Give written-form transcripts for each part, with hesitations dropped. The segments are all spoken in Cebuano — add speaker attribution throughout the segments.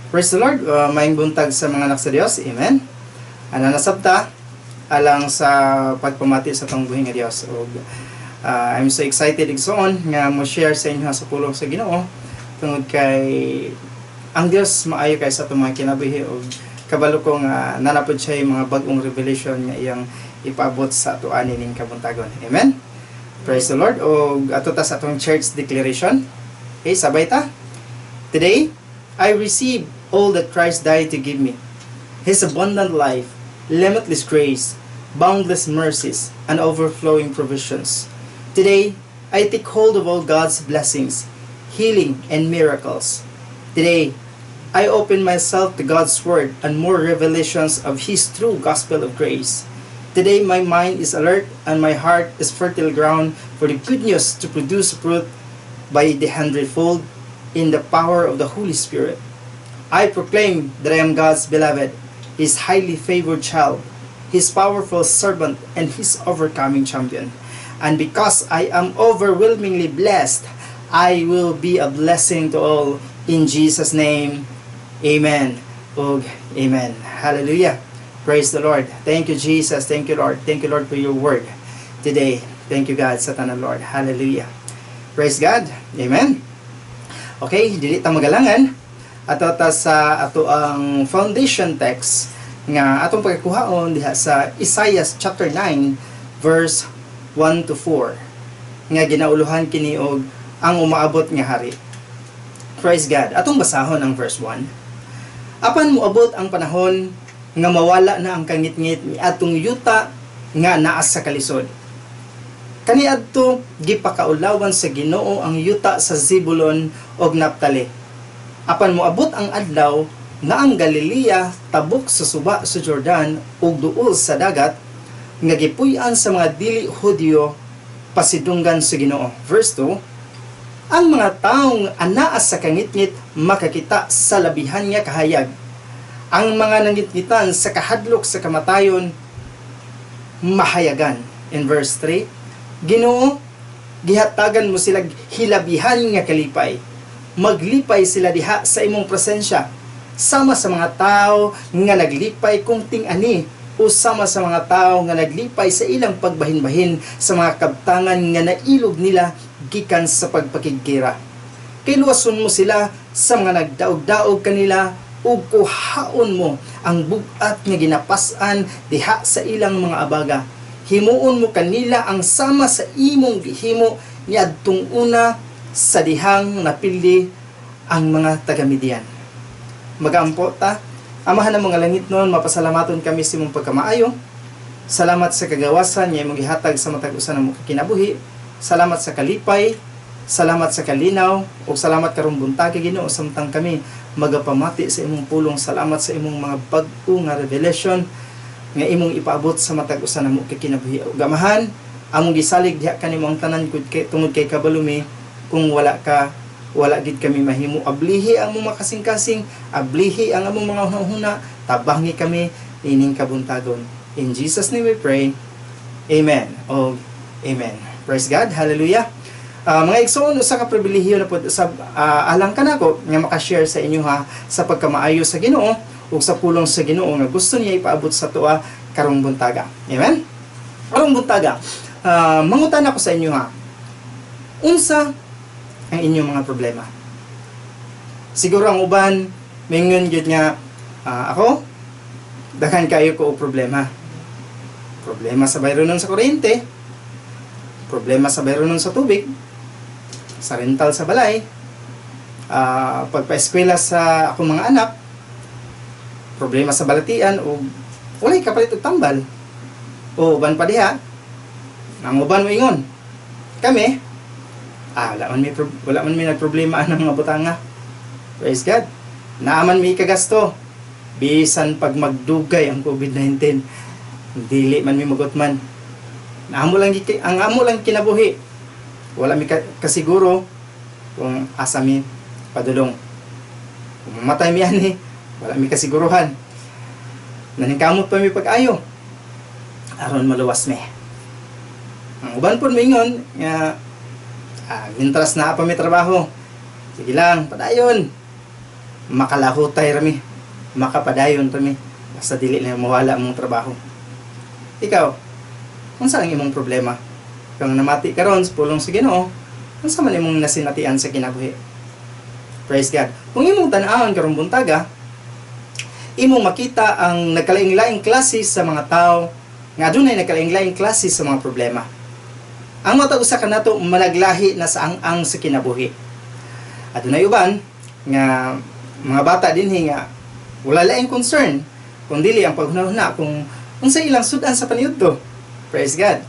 Speaker 1: Praise the Lord. Maayong buntag sa mga anak sa Dios. Amen. Ana nasabta alang sa pagpamati sa atong buhi nga Dios. Ug I'm so excited, igsoon, nga mo share sa inyo sa pulong sa Ginoo tungod kay ang Dios maayo kay sa atong mga kinabuhi ug kabalo ko nga naa na pod siya mga bag-ong revelation nga iyang ipaabot sa ato ani ning kabuntagon. Amen. Praise the Lord. Og ato ta sa atong church declaration. Okay, sabay ta. Today, I receive all that Christ died to give me. His abundant life, limitless grace, boundless mercies, and overflowing provisions. Today, I take hold of all God's blessings, healing, and miracles. Today, I open myself to God's Word and more revelations of His true gospel of grace. Today, my mind is alert and my heart is fertile ground for the good news to produce fruit by the hundredfold in the power of the Holy Spirit. I proclaim that I am God's beloved, His highly favored child, His powerful servant, and His overcoming champion. And because I am overwhelmingly blessed, I will be a blessing to all. In Jesus' name, amen. Ug amen. Hallelujah. Praise the Lord. Thank you, Jesus. Thank you, Lord. Thank you, Lord, for your word today. Thank you, God, sa tanan, Lord. Hallelujah. Praise God. Amen. Okay, dili ta magalangan. Ato ta sa ato ang foundation text nga atong pagkuhaon diha sa Isaiah chapter 9 verse 1 to 4 nga ginauluhan kini og "Ang umaabot nga hari." Praise God. Atong basahon ang verse 1. "Apan moabot ang panahon nga mawala na ang kangitngit ni atong yuta nga naa sa kalisod. Kaniadto gipakaulawan sa Ginoo ang yuta sa Zebulon ug Naphtali. Apan moabot ang adlaw nga ang Galilea tabok sa suba sa Jordan ug duol sa dagat nga gipuy-an sa mga dili Hudyo pasidunggan sa Ginoo." Verse 2, "Ang mga taong anaa sa kangitngit makakita sa labihan nga kahayag. Ang mga nangitngitan sa kahadlok sa kamatayon mahayagan." In verse 3, "Ginoo, gihatagan mo sila hilabihan nga kalipay. Maglipay sila diha sa imong presensya sama sa mga tao nga naglipay kung ting-ani o sama sa mga tao nga naglipay sa ilang pagbahin-bahin sa mga kabtangan nga nailog nila gikan sa pagpakiggera. Kay luwason mo sila sa mga nagdaog-daog kanila ug kuhaon mo ang bug-at nga ginapas-an diha sa ilang mga abaga. Himuon mo kanila ang sama sa imong gihimo niadtong una sa dihang napildi ang mga taga-Midian." Magampo ta. Amahan ng mga langit noon, mapasalamaton kami sa imong pagkamaayo. Salamat sa kagawasan nga imong gihatag sa matag usa namo kinabuhi. Salamat sa kalipay, salamat sa kalinaw, ug salamat karong buntag, Ginoo, samtang kami magapamati sa imong pulong. Salamat sa imong mga bag-o nga revelation nga imong ipaabot sa matag usa namo kinabuhi. Ug Amahan, among gisalig diha kanimo ang tanan kay, tungod kay kabalo mi kung wala ka, wala gid kami mahimo. Ablihi ang among makasing-kasing, ablihi ang among mga hunahuna, tabangi kami ining kabuntagon. In Jesus' name we pray. Amen. O amen. Praise God. Hallelujah. Mga igsoon, usa ka pribilehiyo na pod sa alang kanako nga maka-share sa inyo ha sa pagkamaayo sa Ginoo ug sa pulong sa Ginoo nga gusto niya ipaabot sa atoa karong buntaga. Amen. Karong buntaga, mangutan ako sa inyo ha. Unsa ang inyong mga problema? Siguro ang uban mingon gyud nga ako daghan kayo ko og problema. Problema sa bayronon sa kuryente, problema sa bayronon sa tubig, sa rental sa balay, pagpa-eskwela sa akong mga anak, problema sa balatian o walay kapalit og tambal. O uban pa diha, ang uban moingon, kami, wala man may nagproblema ang mga butanga. Praise God. Naa man mi kagasto. Bisan pag magdugay ang COVID-19, dili man mi magutman. Ang amo lang kinabuhi. Wala mi kasiguro kung asa mi padulong. Kung mamatay mi ani, wala mi kasiguruhan. Naningkamot pa mi pag-ayo aron maluwas mi. Ang uban po mingon nga mintras naa pa mi trabaho, sige lang, padayon. Makalahutay rami, makapadayon rami, basta dili na mawala among trabaho. Ikaw, unsa ang imong problema? Kung namati karon sa pulong sa Ginoo, unsa man imong nasinatian sa kinabuhi? Praise God. Kung imong tan-awon karong buntaga, imong makita ang nagkalaing-laing klase sa mga tao nga adunay nagkalaing-laing klase sa mga problema. Ang matag usa kanato managlahi na sa ang-ang sa kinabuhi. Adunay uban nga mga bata dinhi nga wala laing concern kung dili ang paghunahuna kung unsa ilang sudan sa paniudto. Praise God.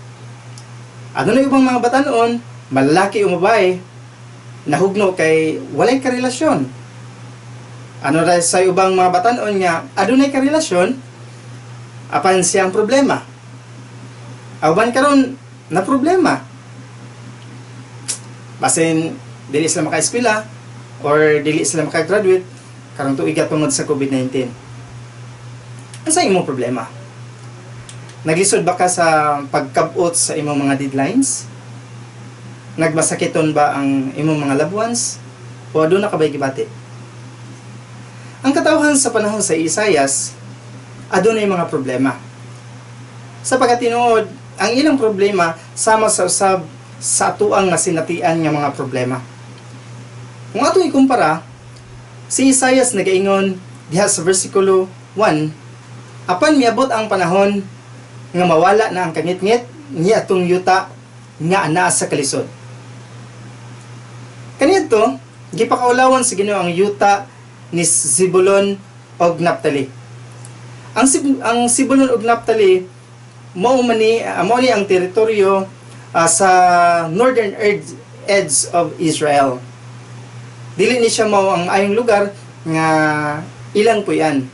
Speaker 1: Adunay ubang mga batanon, malalaki o babae, nahugno kay walay karelasyon. Ano ra sa ubang mga batanon nga adunay karelasyon apan siyang problema. Uban karon na problema. Basin dili sila maka-eskwela or dili sila maka-graduate karong tuiga tungod sa COVID-19. Unsa imong problema? Naglisod ba ka sa pagkabot sa imong mga deadlines? Nagmasakiton ba ang imong mga loved ones? O aduna ka ba'y gibati? Ang katawhan sa panahon sa Isayas, adunay mga problema. Sa pagkatinuod, ang ilang problema sama sa usab sa atuang nasinatian nga mga problema. Kung atong ikumpara, si Isayas nagaingon diha sa versikulo 1, "Apan miabot ang panahon nga mawala na ang kangitngit niya atong yuta nga anaa sa kalisod." Kaniadto, gipakaulawan sa Ginoo ang yuta ni Zebulon og Naphtali. Ang Zebulon og Naphtali mao ni ang teritoryo sa northern edge of Israel. Dili ni siya mao ang maayong lugar nga ilang puy-an.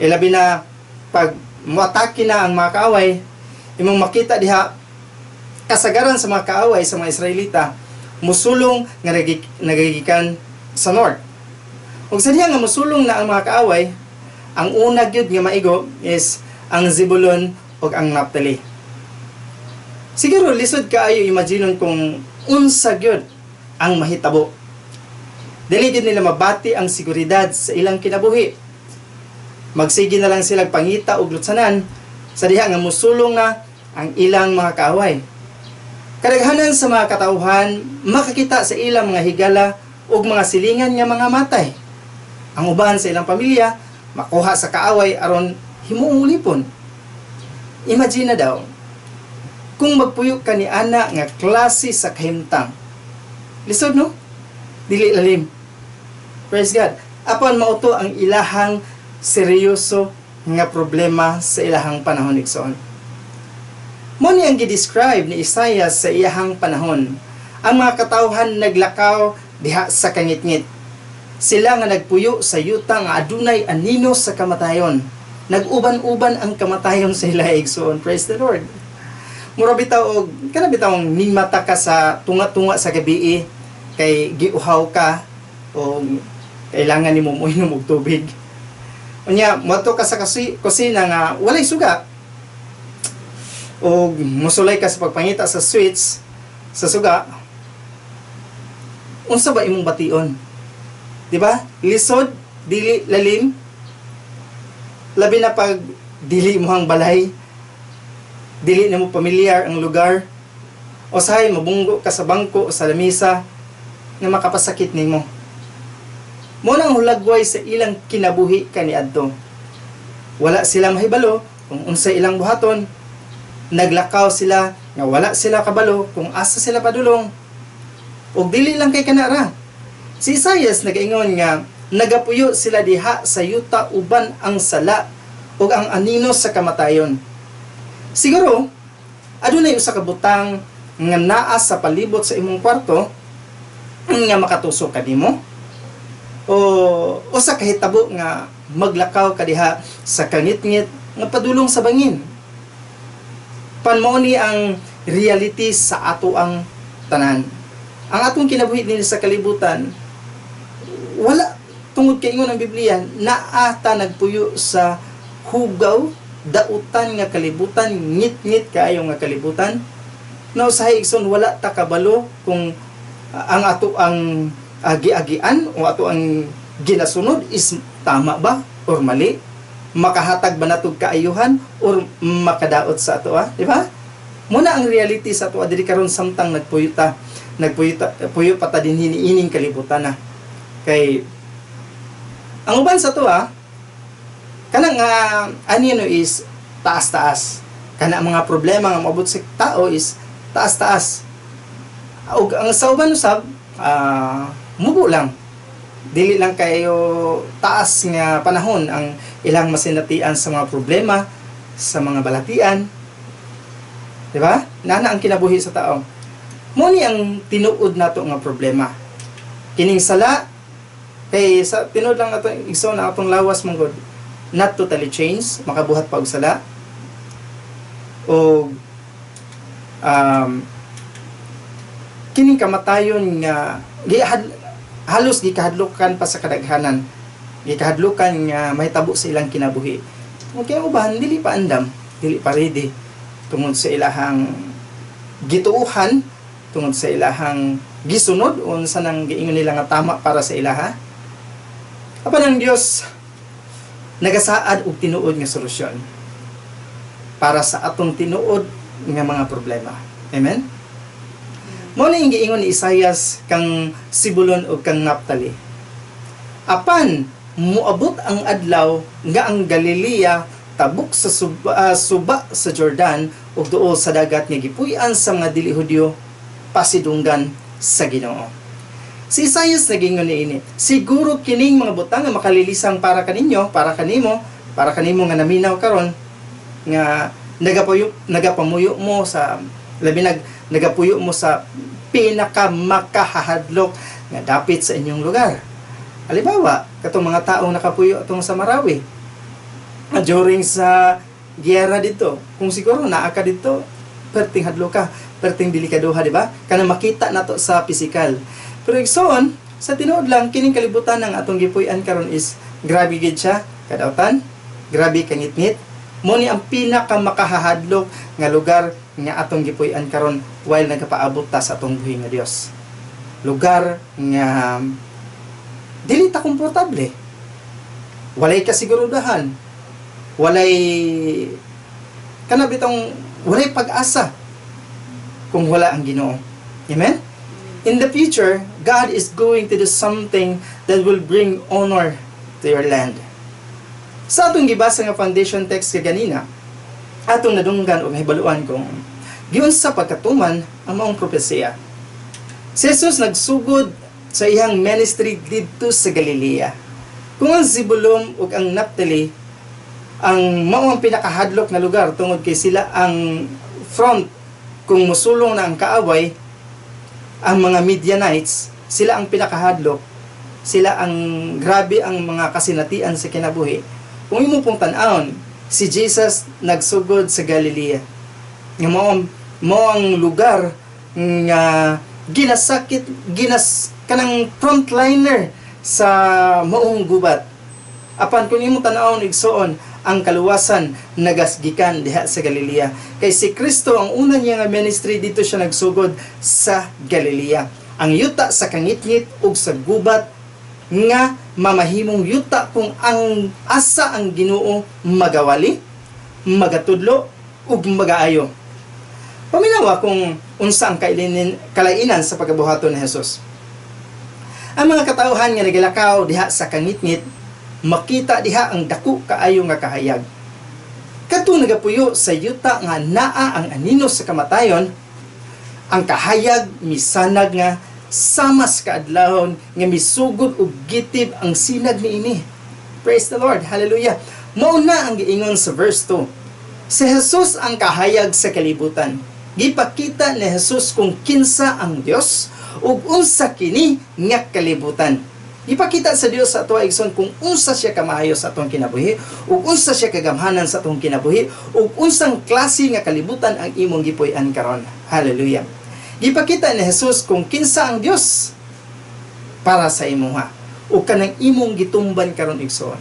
Speaker 1: Ilabi na pag moatake na ang mga kaaway, imong makita diha kasagaran sa mga kaaway sa mga Israelita musulong nga nagagikan sa north. Ug sa diha nga musulong na ang mga kaaway, ang una gyud nga maigo is ang Zebulon ug ang Naphtali. Siguro lisod kaayo imaginon kung unsa gyud ang mahitabo. Dili gyud nila mabati ang seguridad sa ilang kinabuhi. Magsige na lang sila pangita og lutsanan sa diha nga musulong na ang ilang mga kaaway. Kadaghanan sa mga katawhan makakita sa ilang mga higala ug mga silingan nga mga matay. Ang uban sa ilang pamilya makuha sa kaaway aron himuong ulipon. Imagine na daw kung magpuyo ka ni ana nga klase sa kahimtang. Lisod, no? Dili lalim. Praise God. Apan mao to ang ilahang seryoso nga problema sa ilahang panahon, igsoon. Mao ni ang gi-describe ni Isaiah sa iyahang panahon. Ang mga katawhan naglakaw diha sa kangitngit. Sila nga nagpuyo sa yuta nga adunay anino sa kamatayon. Nag-uban-uban ang kamatayon sa ila, igsoon. Praise the Lord. Mura bitaw og kana bitaw ang mimata ka sa tunga-tunga sa gabi kay giuhaw ka o kailangan nimo moinom og tubig. Unya moadto ka sa kusina nga walay suga. O musulay ka sa pagpangita sa switch sa suga. Unsa ba imong bation? Di ba? Lisod, dili lalim. Labi na pag dili mo ang balay, dili na mo pamilyar ang lugar. Usahay mabunggo ka sa bangko o sa lamisa nga makapasakit nimo. Mao nang hulagway sa ilang kinabuhi kaniadto. Wala sila mahibalo kung unsa ilang buhaton. Naglakaw sila nga wala sila kabalo kung asa sila padulong. Ug dili lang kay kanara. Si Isaias nagaingon nga nagapuyo sila diha sa yuta uban ang sala ug ang anino sa kamatayon. Siguro adunay usa ka butang nga naa sa palibot sa imong kwarto nga makatusok kanimo o usa ka hitabo nga maglakaw ka diha sa kangitngit nga padulong sa bangin. Apan mao ni ang reality sa ato ang tanan. Ang atong kinabuhi dinhi sa kalibutan, wala tungod kay ingon ang Biblia, naa ta nagpuyo sa hugaw, dautan nga kalibutan, ngit-ngit kaayo nga kalibutan. No, sa igsoon, wala ta kabalo kung ang ato ang agi-agian o ato ang ginasunod is tama ba or mali, makahatag ba natog kaayuhan or makadaot sa ato, ah, di ba? Muna ang reality sa ato diri karon samtang nagpuyo ta, nagpuyo ta, puyo pa ta dinhi niining kalibutan na. Kay ang uban sa ato, ah, kanang anino is taas-taas. Kana mga problema nga moabot sa tao is taas-taas. Ug ang sa uban usab, mubo lang. Dili lang kayo taas nga panahon ang ilang masinatian sa mga problema, sa mga balatian. Di ba? Nana ang kinabuhi sa tao. Mo ni ang tinuod nato nga problema. Kining sala kay sa tinuod lang ato, igsoon, na atong lawas man gud not totally changed, makabuhat pa og sala. O kining kamatayon nga halos gikahadlokan pa sa kadaghanan, gikahadlokan nga mahitabo sa ilang kinabuhi. Okay, uban dili pa andam, dili pa ready tungod sa ilahang gituuhan, tungod sa ilahang gisunod, unsa nang giingon nila nga tama para sa ilaha. Apan ang Dios nagasaad og tinuod nga solusyon para sa atong tinuod nga mga problema. Amen. Mao na yung giingon ni Isaias kang Zebulon ug kang Naphtali. Apan muabot ang adlaw nga ang Galilea tabok sa suba sa Jordan ug duol sa dagat nga gipuy-an sa mga dili Hudyo, pasidunggan sa Ginoo. Si Isaias nagingon niini. Siguro kining mga butang nga makalilisang para kaninyo, para kanimo nga naminaw karon nga nagapuyo, nagapamuyo mo sa labi nagapuyo mo sa pinaka makahahadlok nga dapit sa inyong lugar. Halimbawa, katong mga taong nakapuyo atong sa Marawi during sa giyera dito, kung siguro naa ka dito, perting hadlok ka, perting delikaduha, di ba? Kana makita nato sa pisikal. Pero igsoon, sa tinuod lang, kining kalibutan ng atong gipuy-an karon is grabe gid siya kadautan, grabe kangitngit. Mo ni ang pinaka makahahadlok nga lugar nga atong gipuy-an karon while nagapaabot ta sa atong buhi nga Dios. Lugar nga dili ta komportable. Walay kasigurudahan. Walay kana bitong walay pag-asa kung wala ang Ginoo. Amen? In the future, God is going to do something that will bring honor to your land. Sa atong gibasa nga foundation text kaganina, atong nadunggan o nahibaluan kung giunsa pagkatuman ang maong propesiya. Si Jesus nagsugod sa iyang ministry didto sa Galilea. Kung ang Zebulun ug ang Naphtali ang mao ang pinakahadlok na lugar tungod kay sila ang front kung musulong na ang kaaway, ang mga Midianites, sila ang pinakahadlok, sila ang grabe ang mga kasinatian sa kinabuhi. Kung imo pong tan-awon, si Jesus nagsugod sa Galilea. Nga mao ang lugar nga ginasakit, ginas kanang frontliner sa maong gubat. Apan kung imo tan-awon, igsoon, ang kaluwasan nagasgikan diha sa Galilea. Kay si Kristo, ang una niya nga ministry, dito siya nagsugod sa Galilea. Ang yuta sa kangitngit ug sa gubat nga mamahimong yuta kung ang asa ang Ginoo magawali, magatudlo ug magaayo. Paminawa kung unsa ang kalainan sa pagabuhaton ni Jesus. Ang mga katawhan nga nagalakaw diha sa kangitngit, makita diha ang dako kaayo nga kahayag. Kadto nagapuyo sa yuta nga naa ang anino sa kamatayon, ang kahayag misanag nga sama sa kaadlawon nga misugod og gitib ang sinag niini. Praise the Lord. Hallelujah. Mao na ang giingon sa verse 2. Si Jesus ang kahayag sa kalibutan. Gipakita ni Jesus kung kinsa ang Dios ug unsa kini nga kalibutan. Ipakita sa Dios sa ato, igsoon, kung unsa siya kamaayo sa atong kinabuhi ug unsa siya kagamhanan sa atong kinabuhi ug unsang klase nga kalibutan ang imong gipuy-an karon. Hallelujah. Gipakita ni Jesus kung kinsa ang Dios para sa imuha ug kanang imong gitumban karon, igsoon.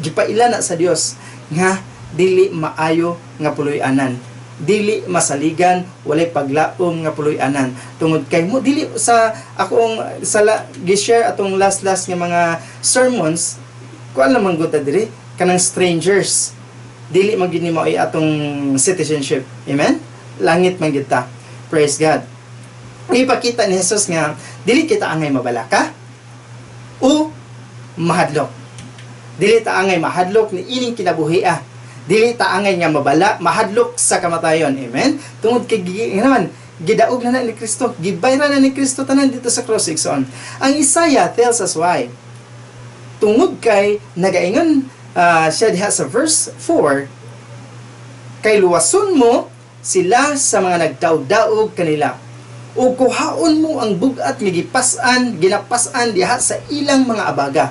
Speaker 1: Gipaila na sa Dios nga dili maayo nga puloy-anan. Dili masaligan, walay paglaom nga puloy-anan. Tungod kay mo dili sa akong sa gi-share atong last last nga mga sermons, kuan lamang gud ta diri kanang strangers. Dili man gid ni mao ay atong citizenship. Amen? Langit man gid ta. Praise God. Ipakita ni Jesus nga dili kita angay mabalaka o mahadlok. Dili ta angay mahadlok ni ining kinabuhia. Dili ta angay nga mabala, mahadlok sa kamatayon. Amen? Tungod kay nga naman, gidaog na na ni Kristo, gibayran na ni Kristo tanan dito sa cross, igsoon. Ang Isaiah tells us why. Tungod kay nagaingon siya diha sa verse 4, kay luwason mo sila sa mga nagdaog-daog kanila ug kuhaon mo ang bug-at nga gipas-an, ginapas-an diha sa ilang mga abaga.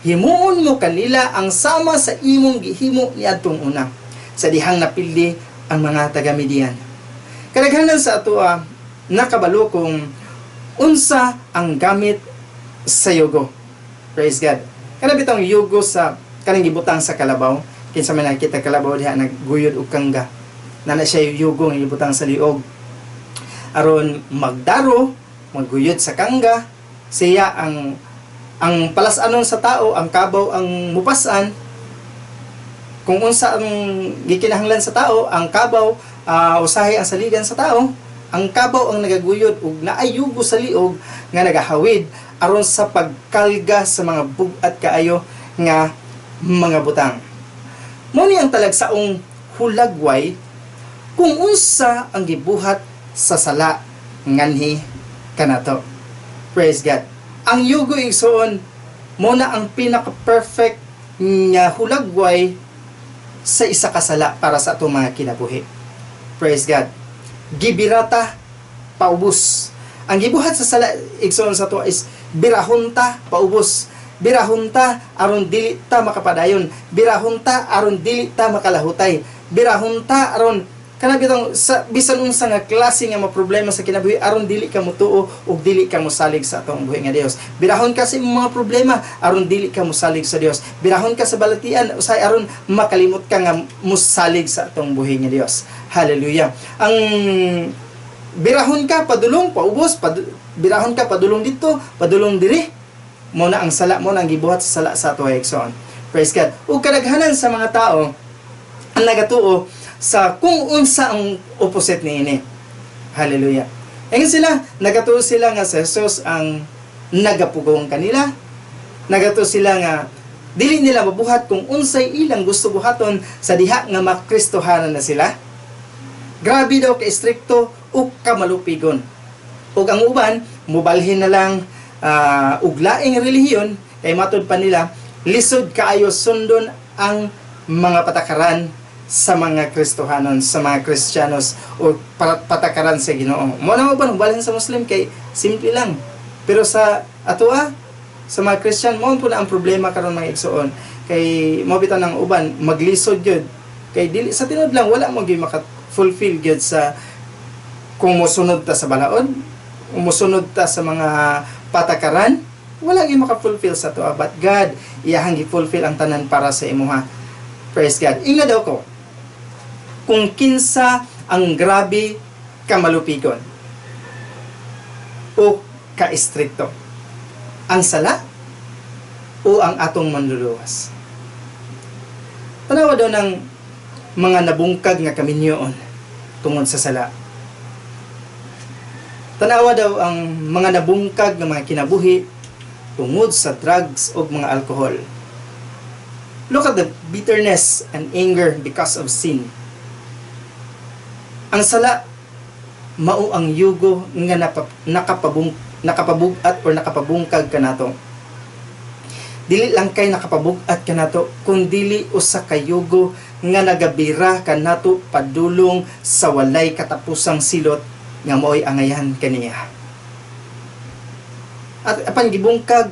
Speaker 1: Himuon mo kanila ang sama sa imong gihimo niadtong una sa dihang napildi ang mga taga-Midian. Kadaghanan sa atoa nakabalo kung unsa ang gamit sa yugo. Praise God. Kana bitong yugo sa kaning gibutang sa kalabaw, kinsa man nakita kalabaw diha nagguyod og kangga. Nana siya yung yugo nga gibutang sa liog aron magdaro, magguyod sa kangga, siya ang palas-anon sa tao, ang kabaw ang mupasan. Kung unsa ang gikinahanglan sa tao, ang kabaw usahay ang saligan sa tao. Ang kabaw ang nagaguyod ug naay yugo sa liog nga nagahawid aron sa pagkalga sa mga bug-at kaayo nga mga butang. Mao ni ang talagsaong hulagway kung unsa ang gibuhat sa sala nganhi kanato. Praise God. Ang yugo, igsoon, mo na ang pinaka-perfect nga hulagway sa isa ka sala para sa atong mga kinabuhi. Praise God. Gibirata paubos. Ang gibuhat sa sala, igsoon, sa ato is birahon ta paubos. Birahon ta aron dili ta makapadayon. Birahon ta aron dili ta makalahutay. Birahon ta aron kana bitong sa bisan unsa nga klase nga mga problema sa kinabuhi aron dili ka motuo ug dili ka mosalig sa atong buhi nga Dios. Birahon ka sa imong mga problema aron dili ka mosalig sa Dios. Birahon ka sa balatian usay aron makalimot ka nga mosalig sa atong buhi nga Dios. Hallelujah. Ang birahon ka padulong paubos, birahon ka padulong dito, padulong diri. Mo na ang sala, mo na ang gibuhat sa sala sa ato, igsoon. Praise God. Ug kadaghanan sa mga tao ang nagatuo sa kung unsa ang opposite niini. Hallelujah. Ingon sila, nagatuo sila nga si Jesus ang nagapugong kanila. Nagatuo sila nga dili nila mabuhat kung unsay ilang gusto buhaton sa diha nga makristohanan na sila. Grabe daw ka istrikto ug kamalupigon. Ug ang uban mubalhin na lang og laing relihiyon kay matud pa nila lisod kaayo sundon ang mga patakaran sa mga Kristohanon, sa mga Kristiyanos o patakaran sa Ginoo. Mo na uban mubalhin sa Muslim kay simple lang. Pero sa atoa, sa mga Christian, mo po na ang problema karon, mga igsoon, kay mo bitaw ng uban maglisod gyud kay dili sa tinuod lang wala mo gyud maka-fulfill gyud sa kung mosunod ta sa balaod, kung mosunod ta sa mga patakaran, wala gyud maka-fulfill sa atoa. But God, iyahang gi-fulfill ang tanan para sa imuha. Praise God. Ingna daw ko kung kinsa ang grabe kamalupigon o ka-istrikto, ang sala o ang atong Manluluwas. Tanawa daw ng mga nabungkag nga kaminyoon tungod sa sala. Tanawa daw ang mga nabungkag nga mga kinabuhi tungod sa drugs o mga alkohol. Look at the bitterness and anger because of sin. Ang sala mao ang yugo nga nakapabug-at or nakapabungkag kanato. Dili lang kay nakapabug-at kanato, kun dili usa ka yugo nga nagabira kanato padulong sa walay katapusang silot nga mao'y angayan kaniya. At apan gibungkag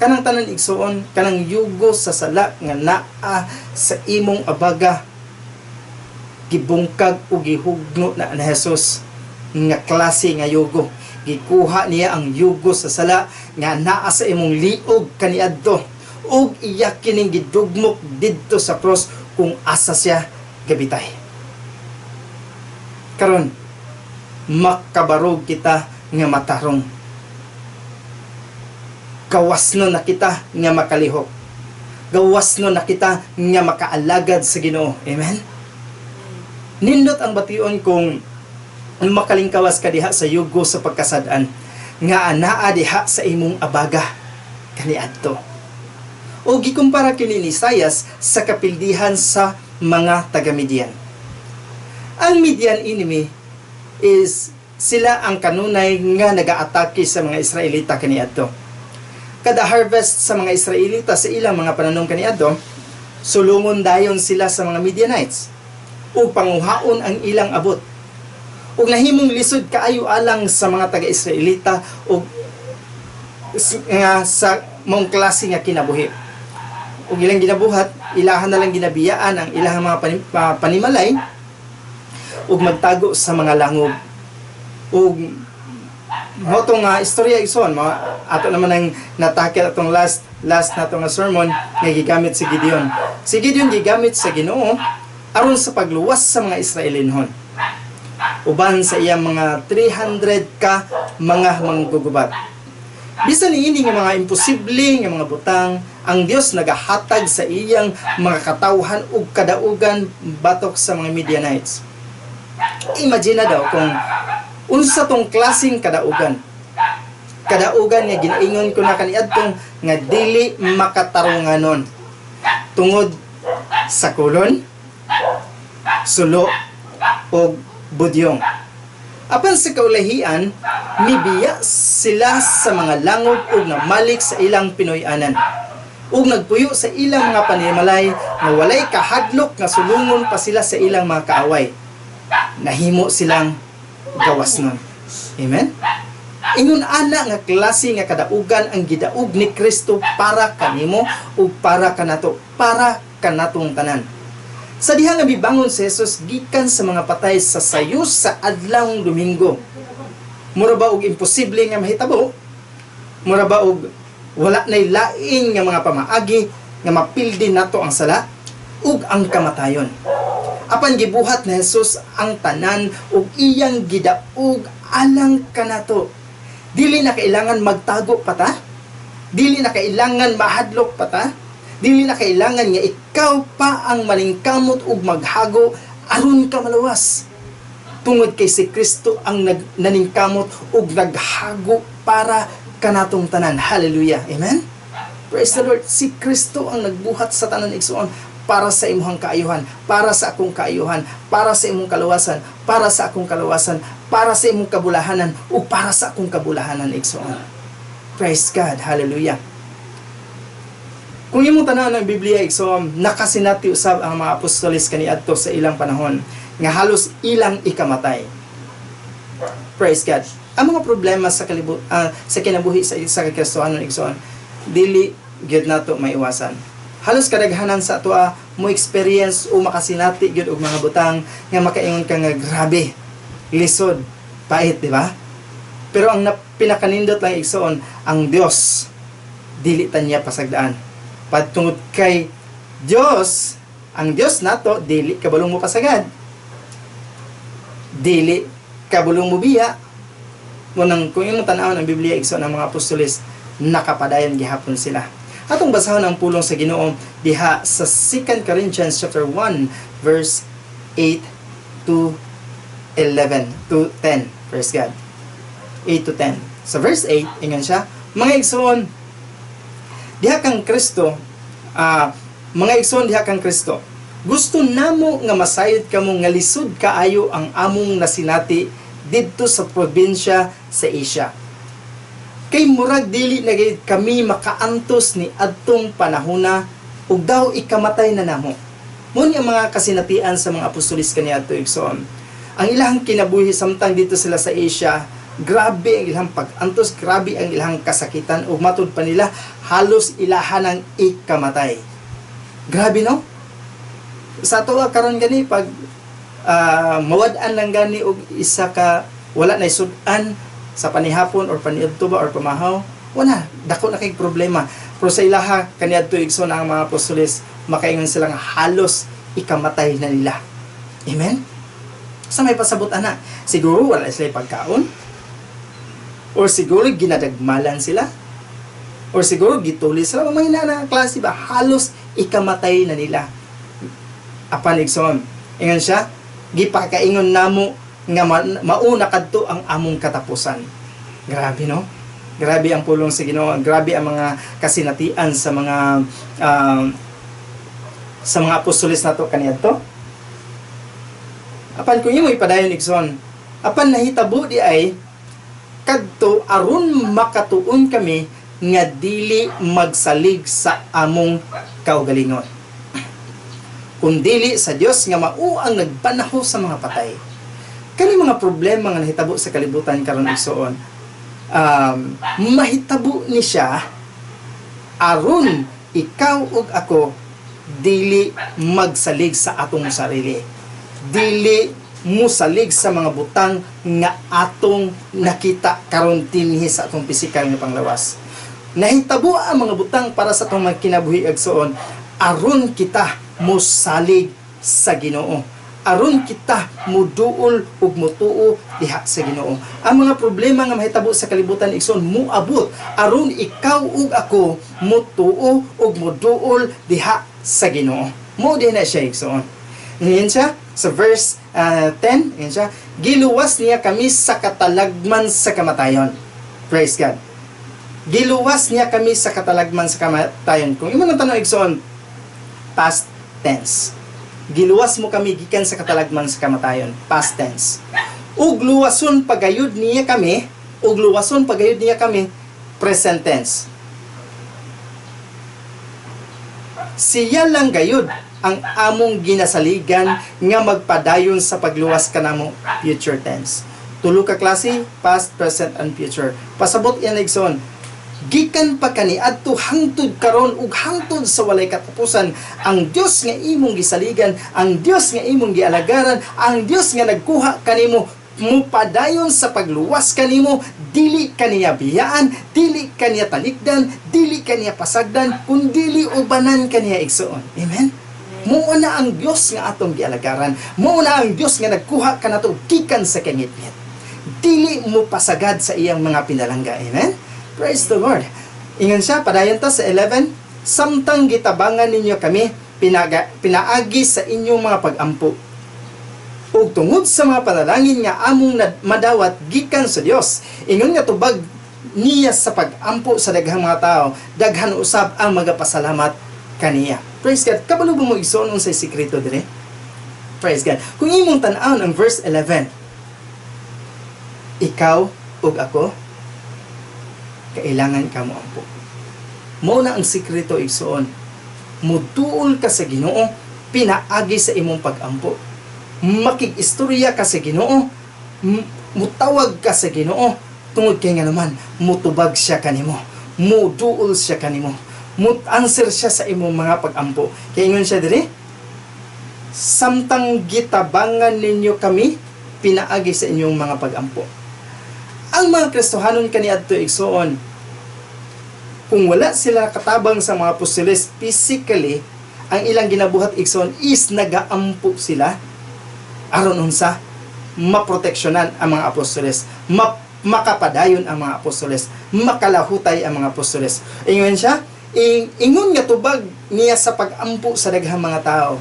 Speaker 1: kanang tanan, igsuon, kanang yugo sa sala nga naa sa imong abaga, gibungkag o gihugno na ni Jesus nga klase nga yugo. Gikuha niya ang yugo sa sala nga naa sa imong liog kaniadto ug iya kining gidugmok didto sa cross kung asa siya gabitay. Karon makabarog kita nga matarong. Gawas no na kita nga makalihok. Gawas no na kita nga makaalagad sa Ginoo. Amen. Nindot ang bation kung makalingkawas ka diha sa yugo sa pagkasad-an nga anaa diha sa imong abaga kaniadto. O gikumpara kini ni Isaias sa kapildihan sa mga taga-Midian. Ang Midian enemy is sila ang kanunay nga nagaatake sa mga Israelita kaniadto. Kada harvest sa mga Israelita sa ilang mga pananom kaniadto, sulungon dayon sila sa mga Midianites ug panguhaon ang ilang abot. Ug nahimong lisod kaayo alang sa mga taga-Israelita ug nga sa maong klase nga kinabuhi. Ug ilang ginabuhat, ilahan na lang ginabiyaan ang ilang mga panimalay ug magtago sa mga langob. Ug mao to nga istorya, igsoon, mga ato naman ang na-tackle atong last last nato nga sermon nga gigamit si Gideon. Si Gideon gigamit sa Ginoo aron sa pagluwas sa mga Israelinhon uban sa iyang mga 300 ka mga manggugubat. Bisan niini nga mga imposible nga mga butang, ang Dios nagahatag sa iyang mga katawhan ug kadaugan batok sa mga Midianites. Imagine na daw kung unsa tong klaseng kadaugan. Kadaugan nga ginaingon ko na kaniadtong nga dili makatarunganon tungod sa kolon, sulo ug budyong. Apan sa kaulahian, mibiya sila sa mga langob ug namalik sa ilang Pinoy-anan ug nagpuyo sa ilang mga panimalay nga walay kahadlok nga sulungon pa sila sa ilang mga kaaway. Nahimo silang gawas nun. Amen? Ingon ana nga klase nga kadaugan ang gidaog ni Kristo para kanimo ug para kanato, para kanatong tanan. Sa diha nga mibangon si Jesus gikan sa mga patay sa sayo sa adlawng Domingo. Mura ba og imposible nga mahitabo? Mura ba og wala nay lain nga mga pamaagi nga mapildi nato ang sala ug ang kamatayon? Apan gibuhat ni Jesus ang tanan ug iyang gidaog alang kanato. Dili na kailangan magtago pa ta. Dili na kailangan mahadlok pa ta. Dili na kailangan nga ikaw pa ang maningkamot ug maghago aron ka maluwas. Tungod kay si Kristo ang naningkamot ug naghago para kanatong tanan. Hallelujah. Amen. Praise the Lord. Si Kristo ang nagbuhat sa tanan, igsoon, para sa imong kaayuhan, para sa akong kaayuhan, para sa imong kaluwasan, para sa akong kaluwasan, para sa imong kabulahanan, ug para sa akong kabulahanan, igsoon. Praise God. Hallelujah. Kung imong tan-awon ang Biblia, igsoon, nakasinati usab ang mga apostoles kaniadto sa ilang panahon nga halos ilang ikamatay. Praise God. Ang mga problema sa kinabuhi sa isa ka Kristohanon, igsoon, dili gyud nato maiwasan. Halos kadaghanan sa atoa mo experience o makasinati gyud og mga butang nga makaingon ka nga grabe, lisod, pait, di ba? Pero ang pinakanindot lang, igsoon, ang Dios dili ta niya pasagdaan. Patungod kay Dios, ang Dios nato dili kabalong mo pasagad. Dili kabulong mo biya. Mao nang kung imong tan-awon ang Biblia, igsoon, ang mga apostoles nakapadayon gihapon sila. Atong basahon ang pulong sa Ginoo diha sa 2 Corinthians chapter 1 verse 8 to 11 to 10. Praise God. 8 to 10. Sa verse 8, ingon siya, "Mga igsoon, diha kang Kristo, mga igsoon diha kang Kristo, gusto namo nga masayod kamo nga lisod kaayo ang among nasinati didto sa probinsya sa Asia. Kay murag dili na gayud kami makaantos ni adtong panahona ug daw ikamatay na namo." Mao ni ang mga kasinatian sa mga apostolis kaniadto, igsoon. Ang ilang kinabuhi samtang dito sila sa Asia, grabe ang ilang pag-antos, grabe ang ilang kasakitan ug matud pa nila halos ilahan ang ikamatay. Grabe, no? Sa ato karon gani, pag mawad-an lang gani og isa ka wala na sud-an sa panihapon or paniudto ba or pamahaw, wala, dako na kay problema. Pero sa ilaha kaniadto, igsoon, ang mga apostoles makaingon sila nga halos ikamatay na nila. Amen. Sa may pasabot ana, siguro wala sila pagkaon, or siguro ginadagmalan sila, or siguro gituli sila, mga na klase ba, halos ikamatay na nila. Apan igsoon, ingon siya, gipakaingon namo nga mauna kadto ang among katapusan. Grabe, no? Grabe ang pulong sa Ginoo, grabe ang mga kasinatian sa mga apostoles nato kaniadto. Apan kung imo ipadayon, igsoon, apan nahitabo di ay kadto aron makatuon kami nga dili magsalig sa among kaugalingon, kundili sa Dios nga mao ang nagpanaho sa mga patay. Kani mga problema nga nahitabo sa kalibutan karon, igsoon, mahitabo ni siya aron ikaw ug ako dili magsalig sa atong sarili, dili musalig sa mga butang nga atong nakita karon dinhi sa atong pisikal nga panglawas. Nahitabo ang mga butang para sa atong mga kinabuhi, igsoon, aron kita mosalig sa Ginoo, aron kita muduol ug mutuo diha sa Ginoo. Ang mga problema nga mahitabo sa kalibutan, igsoon, muabot aron ikaw ug ako mutuo ug muduol diha sa Ginoo. Mo di na siya, igsoon. Ngayon siya sa verse 10, ngayon siya, giluwas niya kami sa katalagman sa kamatayon. Praise God. Giluwas niya kami sa katalagman sa kamatayon. Kung imo nang tan-awon, igsoon, past tense. Giluwas mo kami gikan sa katalagman sa kamatayon. Past tense. Ug luwason pagayod niya kami, ug luwason pagayod niya kami, present tense. Siya lang gayud ang among ginasaligan nga magpadayon sa pagluwas kanamo, future tense. Tulo ka klase, past, present, and future. Pasabot yan, igsoon. Gikan pa kaniadto hangtod karon ug hangtod sa walay katapusan, ang Dios nga imong gisaligan, ang Dios nga imong gialagaran, ang Dios nga nagkuha kanimo, mupadayon sa pagluwas kanimo. Dili kaniya biyaan, dili kaniya talikdan, dili kaniya pasagdan, kundili ubanan kaniya, igsoon. Amen. Mao na ang Dios nga atong gialagaran, mao na ang Dios nga nagkuha kanato gikan sa kangitngit, dili mo pasagad sa iyang mga pinalangga. Amen. Praise the Lord. Ingon siya, padayon ta sa 11, samtang gitabangan ninyo kami, pinaagi sa inyong mga pagampo, ug tungod sa mga panalangin nga among madawat gikan sa Dios, ingon nga tubag niya sa pagampo sa daghang mga tao, daghan usab ang magapasalamat kaniya. Praise God. Kabalo ba mo, igsoon, unsay sikreto dire? Praise God. Kung imong tan-awon ang verse 11, ikaw ug ako kailangan ka mo ampo. Mao na ang sikreto, igsoon. Muduol ka sa Ginoo pinaagi sa imong pagampo. Makig-istorya ka sa Ginoo, mutawag ka sa Ginoo tungod kay nga naman mutubag siya kanimo. Muduol siya kanimo. Mut-answer siya sa imong mga pagampo. Kay ingon siya diri, samtang gitabangan ninyo kami pinaagi sa inyong mga pagampo. Ang mga Kristohanon kaniadto, igsoon, kung wala sila katabang sa mga apostoles physically, ang ilang ginabuhat, igsoon, is nagaampo sila aron unsa? Maproteksyonan ang mga apostoles, makapadayon ang mga apostoles, makalahutay ang mga apostoles. Ingon siya, ingon nga tubag niya sa pagampo sa daghang mga tao.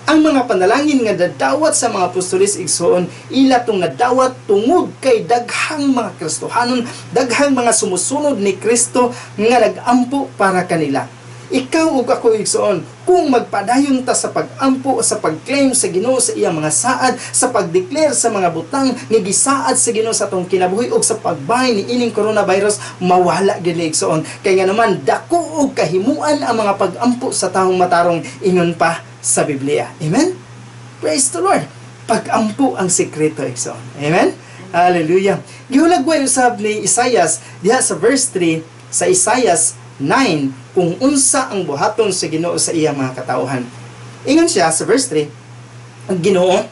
Speaker 1: Ang mga panalangin nga dadawat sa mga apostoles, igsoon, ila tong nadawat tungod kay daghang mga Kristohanon, daghang mga sumusunod ni Kristo nga nagampo para kanila. Ikaw ug ako, igsoon, kung magpadayon ta sa pagampo, sa pag-claim sa Ginoo sa iyang mga saad, sa pag-declare sa mga butang nga gisaad sa Ginoo sa atong kinabuhi ug sa pagbahin ni ining coronavirus, mawala gyud ni, igsoon. Kay nga naman dako og kahimuan ang mga pagampo sa taong matarong, ingon pa sa Biblia. Amen? Praise the Lord. Pagampo ang sekreto, igsoon. Amen? Hallelujah. Gihulagway usab ni Isaias diha sa verse 3 sa Isaias 9 kung unsa ang buhaton sa Ginoo sa iyang mga katawhan. Ingon siya sa verse 3, ang Ginoo,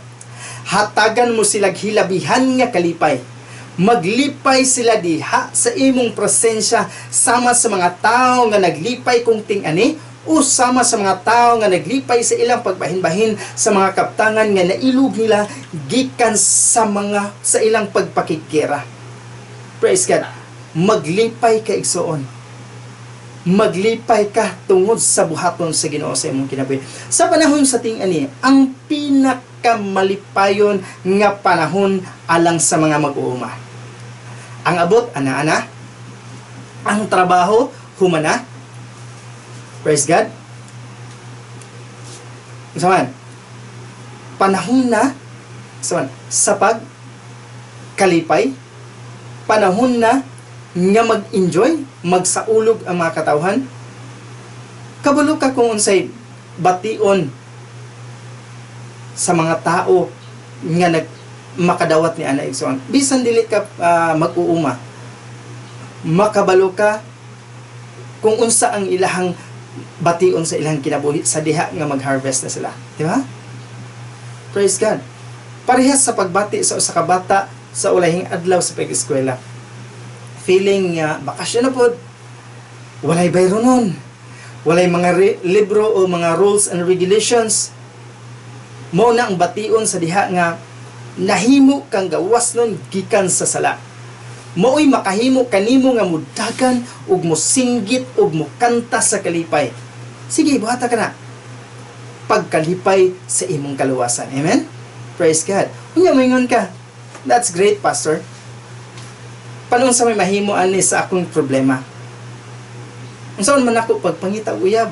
Speaker 1: hatagan mo sila hilabihan nga kalipay. Maglipay sila diha sa imong presensya sama sa mga tao nga naglipay kung ting-ani. O sama sa mga tao nga naglipay sa ilang pagbahin-bahin sa mga kaptangan nga nailog nila gikan sa ilang pagpakigera. Praise God. Maglipay ka, igsuon. Maglipay ka tungod sa buhaton sa Ginoo sa imong kinabuhi. Sa panahon sa ting-ani, ang pinakamalipayon nga panahon alang sa mga mag-uuma. Ang abot, ana-ana. Ang trabaho, humana. Praise God. Unsa man? Panahon na unsa man, sa pag kalipay, panahon na nga mag-enjoy, magsaulog ang mga katawhan. Kabalo ka kung unsay bation sa mga tao nga nag makadawat ni ana, igsoon. Bisan dili ka mag-uuma, makabalo ka kung unsa ang ilahang bation sa ilang kinabuhi sa diha nga mag-harvest na sila. Di ba? Praise God. Parehas sa pagbati sa usa ka bata sa ulahing adlaw sa pag-eskwela. Feeling nga bakasyon na pod. Walay bayronon. Walay mga libro o mga rules and regulations. Mao na ang bation sa diha nga nahimo kang gawas nun gikan sa sala. Mao'y makahimo kanimo nga mudagan ug mosinggit ug mokanta sa kalipay. Sige, buhata ka na. Pagkalipay sa imong kaluwasan. Amen? Praise God. Unya moingon ka, "That's great, Pastor. Paano sa may mahimo ani sa akong problema? Unsaon man ako pagpangita og uyab?"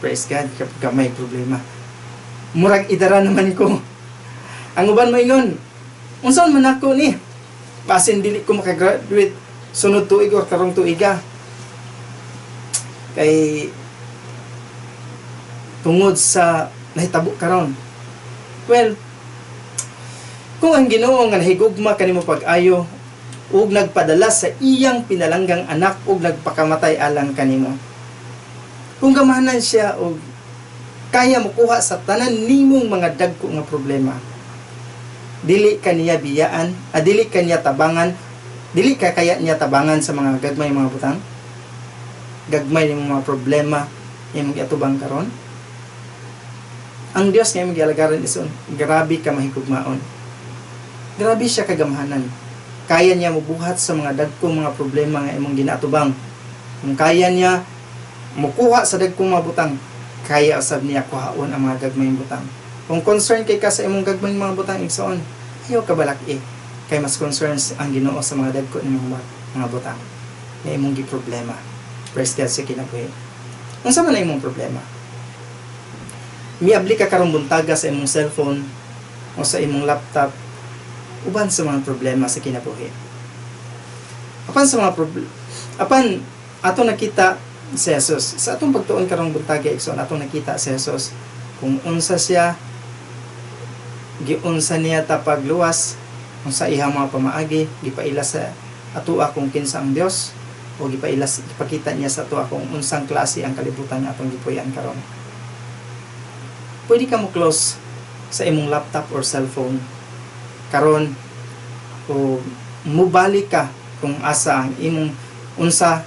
Speaker 1: Praise God kapag ka may problema. Murag idara naman ko. Ang uban moingon, "Unsaon man ako ni? Basin dili ko makagraduate sunod tuig or karong tuiga. Kay tungod sa nahitabo karon." Well, kung ang Ginoo nga nahigugma kanimo pag-ayo ug nagpadala sa iyang pinalanggang anak ug nagpakamatay alang kanimo. Kung gamahanan siya og kaya mokuha sa tanan nimong mga dagko nga problema, dili ka niya biyaan, dili ka niya tabangan, dili ka kaya niya tabangan sa mga gagmay mga butang? Gagmay nimong mga problema imong giatubang karon? Ang Dios nga imong gialagaran, igsoon, grabe ka mahigugmaon. Grabe siya kagamhanan. Kaya niya mubuhat sa mga dagkong mga problema nga imong ginaatubang. Kung kaya niya mukuha sa dagkong mga butang, kaya usab niya kuhaon ang mga gagmayng butang. Kung concern kay ka sa imong gagmayng mga butang, igsoon, ayaw ka balak-i. Kay mas concerns ang Ginoo sa mga dagko nimong mga butang nga imong giproblema. Praise God sa kinabuhi. Unsa man ang imong problema? Miabli ka karong buntaga sa imong cellphone o sa imong laptop uban sa mga problema sa kinabuhi. Apan ato nakita si Jesus sa atong pagtuon karong buntaga, igsoon, atong nakita si Jesus kung unsa siya, giunsa niya ta pagluwas, unsa iyang mga pamaagi, gipaila sa atoa kung kinsa ang Dios o gipaila, gipakita niya sa atoa kung unsang klase ang kalibutan nga atong gipuy-an karon. Pwede ka mo close sa imong laptop or cellphone karon o mubalik ka kung asa ang imong unsa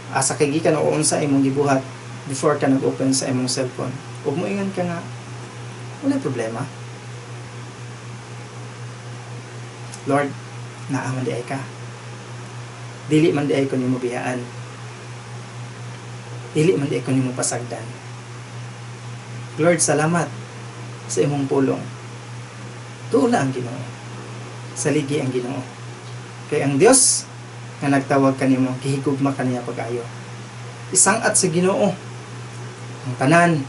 Speaker 1: asa kay gikan o unsa imong gibuhat before ka nag-open sa imong cellphone ug moingon ka nga, "Wala problema. Lord, naa man diay ka. Dili man diay ko nimo biyaan. Dili man diay ko nimo pasagdan. Lord, salamat sa imong pulong." Tuola ang Ginoo. Saligi ang Ginoo. Kay ang Dios nga nagtawag kanimo, gihigugma kaniya pag-ayo. Isang-at sa Ginoo ang tanan.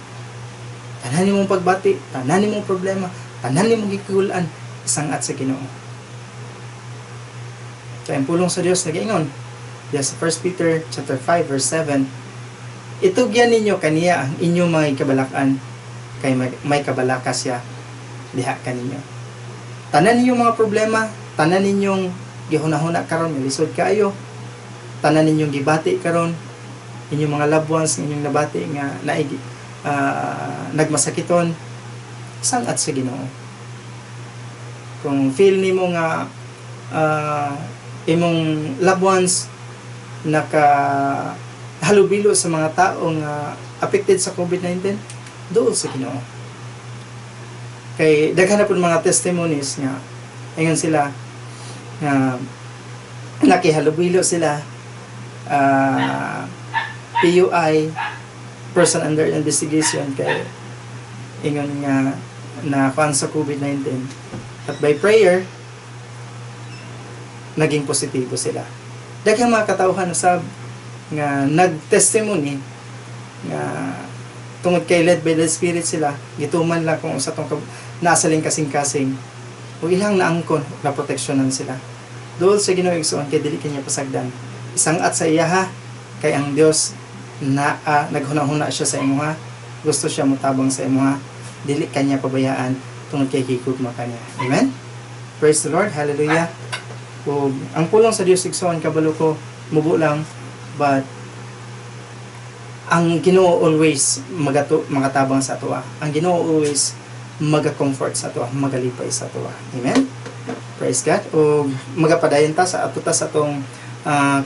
Speaker 1: Tanan nimong pagbati, tanan nimong problema, tanan nimong gikigul-an, isang-at sa Ginoo. Kaya ang pulong sa Dios nagaingon, yes, 1 Peter chapter 5 verse 7, "Itugyan ninyo kaniya ang inyong mga kabalakan kay may kabalaka siya diha kaninyo." Tanan ninyong mga problema, tanan ninyong gihuna-huna karon, lisod kaayo, tanan ninyong gibati karon, inyong mga loved ones nga inyong nabati nga naig nagmasakiton, sangat sa Ginoo. Kung feel nimo nga imong loved ones naka halubilo sa mga tao nga affected sa COVID-19, duol sa Ginoo. Kay daghan na pud mga testimonies nga ingon sila nga nakihalubilo sila, PUI, person under investigation, kay ingon nga na kuan sa COVID-19 at by prayer naging positibo sila. Daghang mga katawhan usab nga nag-testimony nga tungod kay led by the Spirit sila, gituman lang kung usa tong nasa kasing-kasing ug ilang naangkon na proteksyonan sila. Duol sa Ginoo, igsoon, kay dili kanya pasagdan. Isangat sa iya ha, kay ang Dios na naghuna-huna siya sa imuha, gusto siya motabang sa imuha, dili kanya pabayaan tungod kay gigugma kanya. Amen. Praise the Lord. Hallelujah. Ug ang pulong sa Dios, igsoon, kabalo ko mubo lang, but ang Ginoo always magato magatabang sa atoa. Ang Ginoo always maga-comfort sa atoa, magalipay sa atoa. Amen. Praise God. O magapadayon ta sa ato ta sa atong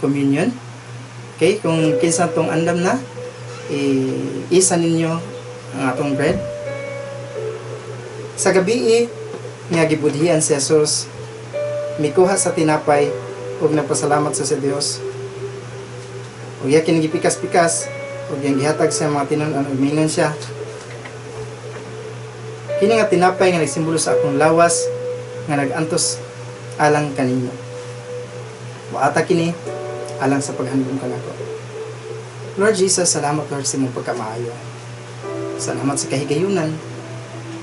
Speaker 1: communion. Okay, kung kinsa tong andam na, isa ninyo ang atong bread. Sa gabi nga gibudhian si Jesus, mikuha sa tinapay ug nagpasalamat sa Dios. Ug iya kini gipikas-pikas ug iyang gihatag sa mga tinun-an ug miingon siya, "Kini nga tinapay nga nagsimbolo sa akong lawas nga nag-antos alang kaninyo. Buhata kini alang sa paghandom kanako." Lord Jesus, salamat, Lord, sa imong pagkamaayo. Salamat sa kahigayunan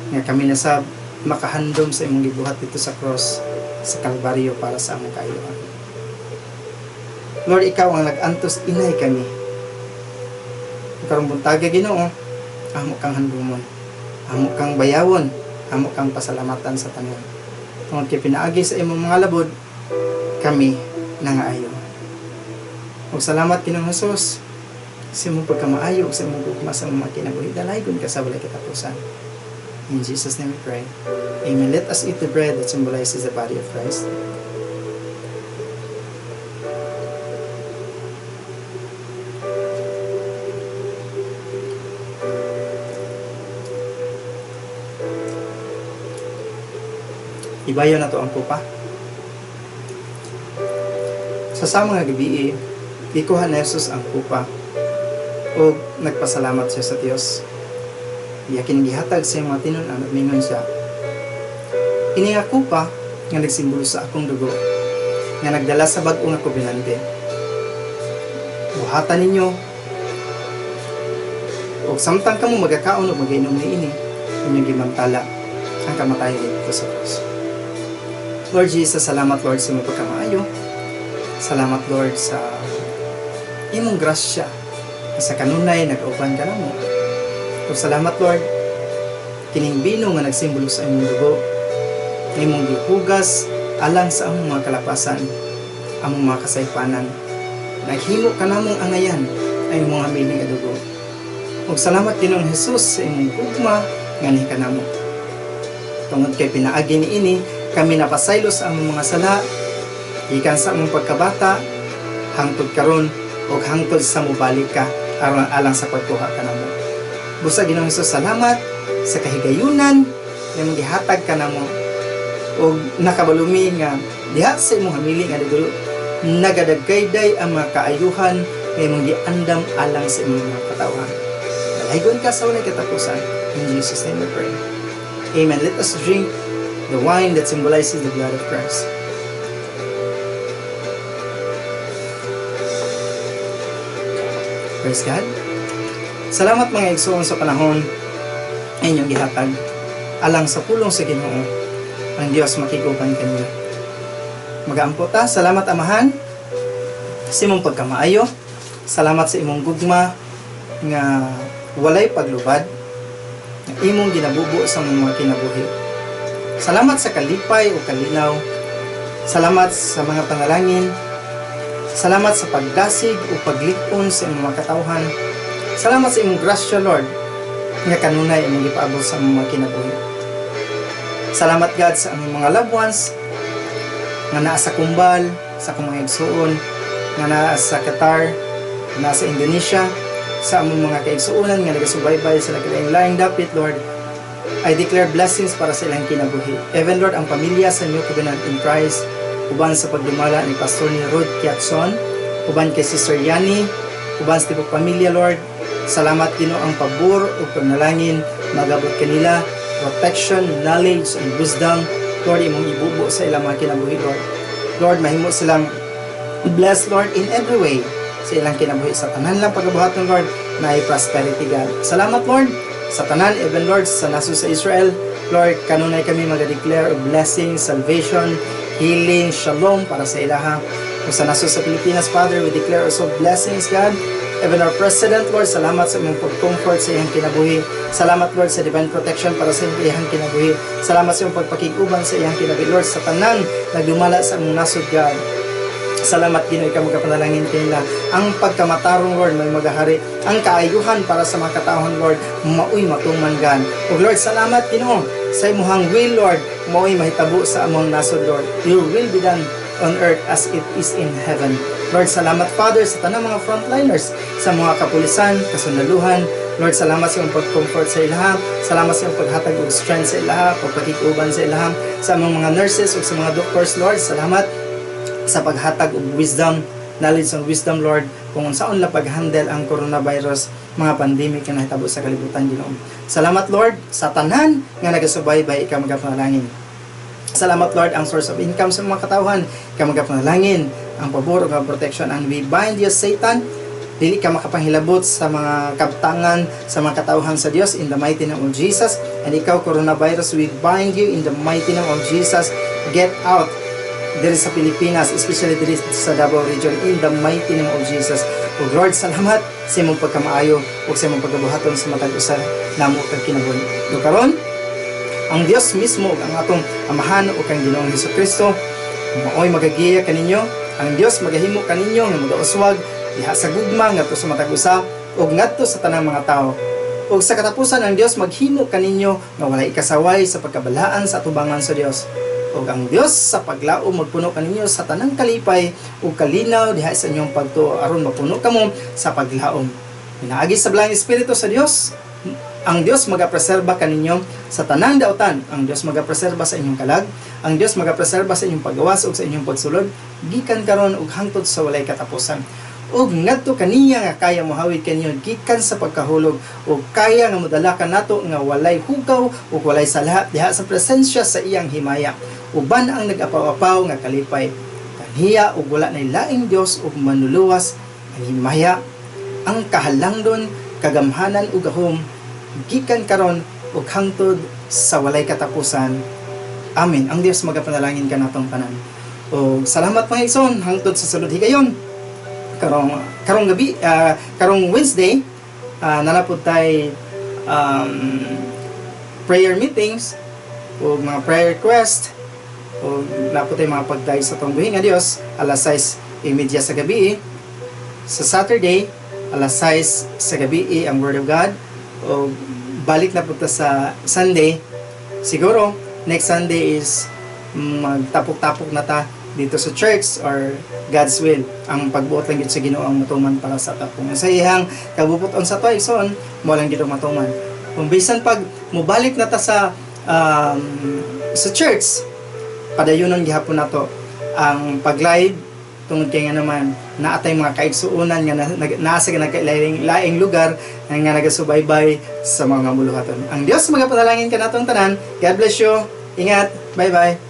Speaker 1: nga kami nasab makahandom sa imong gibuhat dito sa cross sa Kalbaryo para sa among kaayuhan. Lord, ikaw ang nag-antos inay kami. Karong buntaga, Ginoo, amo kang handumon. Amo kang bayawon, amo kang pasalamatan sa tanan. Tungod kay pinaagi sa imong mga labod, kami nangaayo. Ug salamat, Ginoong Jesus, sa imong pagkamaayo ug sa imong gugma sa imong mga kinabuhi. Dalaygon ka sa walay katapusan. In Jesus' name we pray. Amen. Let us eat the bread that symbolizes the body of Christ. Ibayo na to ang kupa. Sa sama nga gabi, gikuha ni Jesus ang kupa ug nagpasalamat siya sa Dios. Iya kini gihatag sa iyang mga tinun-an ug mingon siya, "Ini nga kupa nga nagsimbolo sa akong dugo nga nagdala sa bag-o nga kobenante. Buhatan ninyo ug samtang kamo magakaon ug magainom niini, inyong gimantala ang kamatayon dito sa cross." Lord Jesus, salamat, Lord, sa imong pagkamaayo. Salamat, Lord, sa imong grasya sa kanunay nag-uban ka namo. Ug salamat, Lord, kining bino nga nagsimbolo sa imong dugo nga imong gihugas alang sa among mga kalapasan, among mga kasaypanan. Naghimo ka namong angayan ay imong hamili nga dugo. Ug salamat, Ginoong Jesus, sa imong gugma nga kanamo. Tungod kay pinaagi niini, kami napasaylo sa among mga sala gikan sa among pagkabata hangtod karon ug hangtod sa mobalik ka aron alang sa pagkuha kanamo. Busa, Ginoong Jesus, salamat sa kahigayunan nga imong gihatag kanamo ug nakabalo mi nga diha sa imong hamili nga dugo nagadagkayday ang mga kaayuhan nga imong giandam alang sa imong mga katawhan. Dalaygon ka sa walay katapusan. In Jesus' name we pray. Amen. Let us drink the wine that symbolizes the blood of Christ. Praise God. Salamat, mga igsoon, sa panahon ay inyong gihatag alang sa pulong sa Ginoo. Ang Dios makiguban kanyo. Magaampo ta. Salamat, Amahan, sa imong pagkamaayo. Salamat sa imong gugma nga walay paglubad nga imong ginabubo sa mga kinabuhi. Salamat sa kalipay o kalinaw. Salamat sa mga panalangin. Salamat sa pagdasig o paglikon sa imong mga katawhan. Salamat sa imong grasya, Lord, nga kanunay imong gipaabot sa among mga kinabuhi. Salamat, God, sa among mga loved ones nga naa sa Kumbal, sa akong mga igsuon nga naa sa Qatar, Nasa Indonesia, sa among mga kaigsuonan nga nagasubaybay sa nagkalaing-laing dapit, Lord, I declare blessings para sa ilang kinabuhi. Even, Lord, ang pamilya sa New Covenant in Christ, uban sa pagdumala ni Pastor ni Rod Kiatson, uban kay Sister Yani, uban sa tibok pamilya, Lord, salamat, Ginoo, ang pabor ug panalangin magabot kanila, protection, knowledge, and wisdom, Lord, imong ibubo sa ilang mga kinabuhi, Lord. Lord, mahimo silang blessed, Lord, in every way sa ilang kinabuhi. Sa tanan lang pagabuhaton, Lord, na prosperity, God. Salamat, Lord, sa tanan, even, Lord, sa nasod sa Israel, Lord, kanunay kami mag-declare of blessing, salvation, healing, shalom para sa ilaha. Kung sa nasod sa Pilipinas, Father, we declare also blessings, God. Even our President, Lord, salamat sa imong pag-comfort sa iyang kinabuhi. Salamat, Lord, sa divine protection para sa iyang kinabuhi. Salamat sa imong pagpakig-uban sa iyang kinabuhi. Lord, sa tanan nagdumala sa among nasod, God. Salamat, Ginoo, ikaw magapanalangin kanila. Ang pagkamatarong, Lord, may magahari. Ang kaayuhan para sa mga katawhan, Lord, maoy matuman, God. Ug Lord, salamat, Ginoo, sa imuhang will, Lord, maoy mahitabo sa among nasod, Lord. Your will be done on earth as it is in heaven. Lord, salamat, Father, sa tanang mga frontliners, sa mga kapulisan, kasundaluhan. Lord, salamat sa iyong pag-comfort sa ilaha. Salamat sa iyong paghatag og strength sa ilaha, pagpakig-uban sa ilaha, sa among mga nurses ug sa mga doctors, Lord. Salamat sa paghatag og wisdom, knowledge and wisdom, Lord, kung unsaon la pag-handle ang coronavirus, mga pandemic nga nahitabo sa kalibutan, Ginoo. Salamat, Lord, sa tanan nga nagasubaybay, ikaw magapanalangin. Salamat, Lord, ang source of income sa mga katawhan, ikaw magapanalangin, ang pabor ug ang protection. And we bind you, Satan, dili ka makapanghilabot sa mga kabtangan, sa mga katawhan sa Dios, in the mighty name of Jesus. And ikaw, coronavirus, we bind you in the mighty name of Jesus. Get out diri sa Pilipinas, especially diri sa Davao Region, in the mighty name of Jesus. O Lord, salamat sa imong pagkamaayo ug sa imong pagabuhaton sa matag usa namo kag kinabuhi. Ug karon, ang Dios mismo ug ang atong Amahan ug ang Ginoong Hesus Kristo maoy magagiya kaninyo. Ang Dios magahimo kaninyo nga magauswag diha sa gugma ngadto sa matag usa ug ngadto sa tanang mga tawo. Ug sa katapusan, ang Dios maghimo kaninyo nga walay ikasaway sa pagkabalaan sa atubangan sa Dios. Ug ang Dios sa paglaom magpuno kaninyo sa tanang kalipay ug kalinaw diha sa inyong pagtuo, aron mapuno kamo sa paglaom. Pinaagi sa Balaang Espiritu sa Dios, ang Dios magapreserba kaninyo sa tanang dautan. Ang Dios magapreserba sa inyong kalag. Ang Dios magapreserba sa inyong paggawas ug sa inyong pagsulod gikan karon ug hangtod sa walay katapusan. Ug ngadto kaniya nga kaya mohawid kaninyo gikan sa pagkahulog ug kaya nga modala kanato nga walay hugaw ug walay salaha diha sa presensya sa iyang himaya, uban ang nag-apaw-apaw nga kalipay. Kaniya ug wala nay laing Dios ug manluluwas, ang himaya, ang kahalangdon, kagamhanan ug gahom, gikan karon ug hangtod sa walay katapusan. Amen. Ang Dios magapanalangin kanatong tanan. O salamat, mga igsoon, hangtod sa sulod higayon. Karong gabi, karong Wednesday, naa na pud tay prayer meetings o mga prayer request o naa pud tay mga pagdayeg sa atong buhi nga Dios alas 6:30 sa gabi. Sa Saturday, alas 6 sa gabi ang Word of God. O balik na punta sa Sunday. Siguro next Sunday is magtapok-tapok na ta dito sa church or God's will. Ang pagbuot lang gyud sa Ginoo ang matuman para sa ta. Kung sa iyang kabubut-on sa ato, igsoon, mao lang gyud ang matuman. Kung bisan pag mobalik na ta sa church, padayunon gihapon nato ang pag-live, tungod kay nga naman naatay mga kaigsuonan nga naa sa nagkailaing laing lugar nga nagasubaybay sa mga buluhaton. Ang Dios magapanalangin kanatong tanan. God bless you. Ingat. Bye bye.